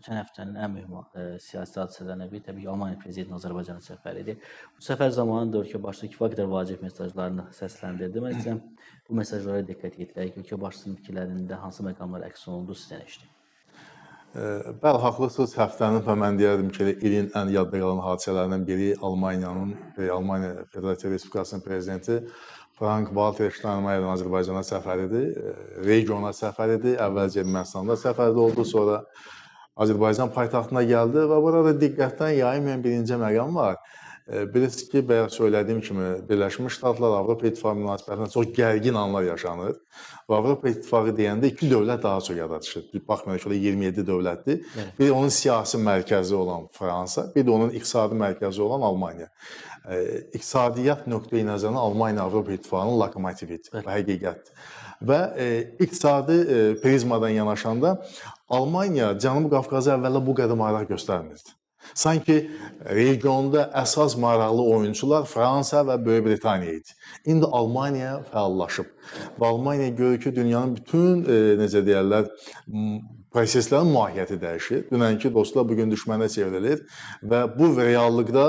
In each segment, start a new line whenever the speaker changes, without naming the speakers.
Ötən həftənin ən mühüm siyasi hadisələrindən biri təbii ki, Almaniya prezidentinin Azərbaycana səfəri idi. Bu səfər zamanı da ölkə başçısı kifayət qədər vacib mesajlarını səsləndirdi. Mən istəyirəm bu mesajlara diqqət yetirək. Ölkə başçısının fikirlərində hansı məqamlar əks olundu, sizdən eşidim.
Bəli, haqlısınız. Həftənin və mən deyərdim ki, ilin ən yadda qalan hadisələrindən biri Almaniya Federativ Respublikasının prezidenti Frank-Walter Steinmeierin Azərbaycana səfəridir, regiona səfəridir. Əvvəlcə Ermənistanda səfərdə oldu, sonra Azərbaycan paytaxtına gəldi və burada diqqətdən yayınmayan birinci məqam var. Bilirsiniz ki, bayaq söylədiyim kimi Birləşmiş Ştatlar Avropa İttifaqı münasibətində çox gərgin anlar yaşanır. Və Avropa İttifaqı deyəndə iki dövlət daha çox yada düşür. Baxmayaraq ki, 27 dövlətdir. Evet. Biri onun siyasi mərkəzi olan Fransa, bir də onun iqtisadi mərkəzi olan Almaniya. İqtisadiyyat nöqteyi nəzərdən Almaniya Avropa İttifaqının lokomotividir. Bu həqiqətdir. Və iqtisadi prizmadan yanaşanda Almaniya Cənubi Qafqaza əvvəllə bu qədər maraq göstərmirdi. Sanki regionda əsas maraqlı oyunçular Fransa və Böyük Britaniya idi. İndi Almaniya fəallaşıb və Almaniya görür ki, dünyanın bütün, necə deyərlər, proseslərin mahiyyəti dəyişir. Dünənki dostlar bugün düşmənə çevrilir və bu reallıqda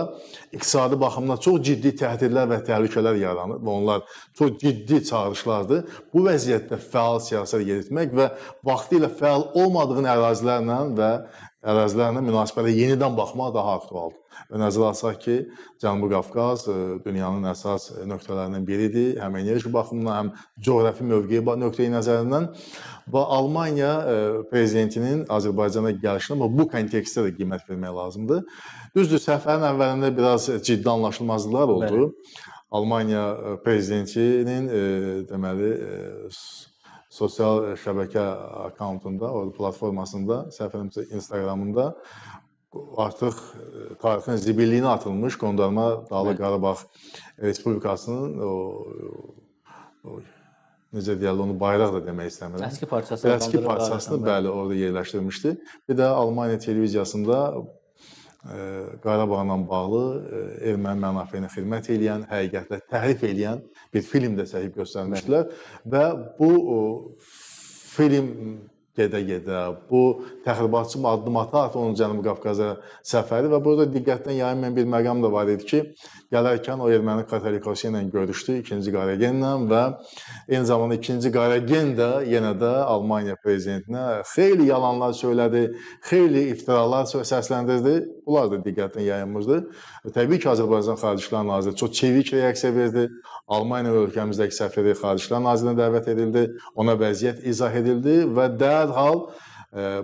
iqtisadi baxımdan çox ciddi təhdidlər və təhlükələr yaranır və onlar çox ciddi çağırışlardır. Bu vəziyyətdə fəal siyasət yeritmək və vaxtilə fəal olmadığın ərazilərlə və münasibətə yenidən baxmaq daha aktualdır. Və nəzərə alsaq ki, Cənubi Qafqaz dünyanın əsas nöqtələrindən biridir, həm enerji baxımından, həm coğrafi mövqeyi nöqteyi nəzərindən. Və Almaniya prezidentinin Azərbaycana gəlişinə bu kontekstdə də qiymət vermək lazımdır. Düzdür, səfərin əvvəlində biraz ciddi anlaşılmazlıqlar oldu. Bəli. Almaniya prezidentinin deməli sosial şəbəkə akkauntunda, o platformasında, səhv eləmirəmsə Instagramında artıq tarixin zibilliyinə atılmış Qondarma Dağlıq Qarabağ Respublikasının o necə deyərlər, onu bayraq da demək istəmirəm.
Əski parçası.
Əski parçasını, bəli, orada yerləşdirmişdi. Bir də Almaniya televiziyasında Qarabağla bağlı erməni mənafeyinə xidmət eləyən, həqiqətlə təhrif eləyən bir film də çəkib göstərmişdilər və bu film gedə-gedə, bu təxribatçı addım ata-ata onun Cənubi Qafqaza səfəri və burada diqqətdən yayınmayan bir məqam da var idi ki, gələrkən o erməni Katolikosy ilə görüşdü, ikinci Qaregenlə və eyni zamanda ikinci Qaregen də yenə də Almaniya prezidentinə xeyli yalanlar söylədi, xeyli iftiralar səsləndirdi. Bunlar da diqqətdən yayınmışdı. Təbii ki, Azərbaycan Xarici İşlər Naziri çox çevik reaksiya verdi. Almaniya ölkəmizdəki səfiri Xarici İşlər Nazirinə dəvət edildi, ona vəziyyət izah edildi və dərhal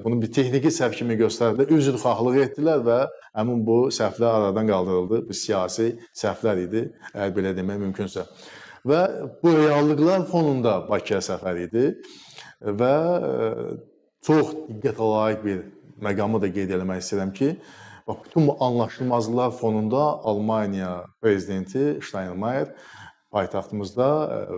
bunu bir texniki səhv kimi göstərdilər, üzrxahlıq etdilər və həmin bu səhvlər aradan qaldırıldı. Bu siyasi səhvlər idi, əgər belə demək mümkünsə. Və bu reallıqlar fonunda Bakıya səfər idi və çox diqqətə layiq bir məqamı da qeyd eləmək istəyirəm ki, bax, bütün bu anlaşılmazlıqlar fonunda Almaniya prezidenti Steinmeier paytaxtımızda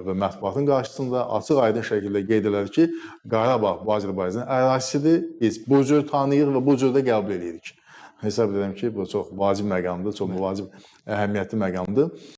və mətbuatın qarşısında açıq-aydın şəkildə qeyd elədi ki, Qarabağ bu Azərbaycanın ərazisidir, biz bu cür tanıyırıq və bu cür də qəbul edirik. Hesab edirəm ki, bu çox vacib məqamdır, çox vacib əhəmiyyətli məqamdır.